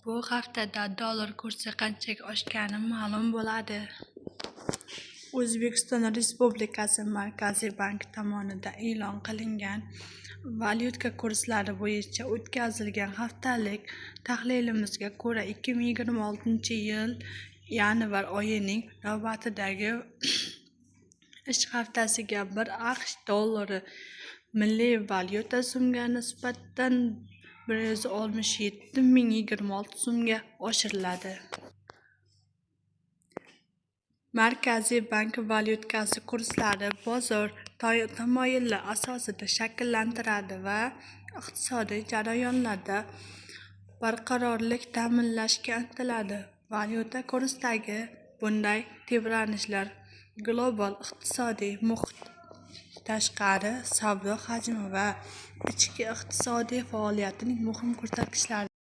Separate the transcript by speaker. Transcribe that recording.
Speaker 1: Bu haftada dollar kursi qanchaga oshgani ma'lum bo'ladi. O'zbekiston Respublikasi Markaziy banki tomonidan e'lon qilingan valyuta kurslari bo'yicha o'tkazilgan haftalik tahlilimizga ko'ra, 2026-yil yanvar oyining navbatdagi ish haftasiga bir AQSh dollari milliy valyuta so'mga nisbatan 167 026 so'mga oshiriladi. Markaziy bank valyuta kurslarini bozor tamoyillari asosida shakllantiradi va iqtisodiy jarayonlarda barqarorlikni ta'minlashga intiladi. Valyuta kursidagi bunday tebranishlar global iqtisodiy muhit, tashqi savdo hajmi va ichki iqtisodiy faoliyatning muhim ko'rsatkichlaridir.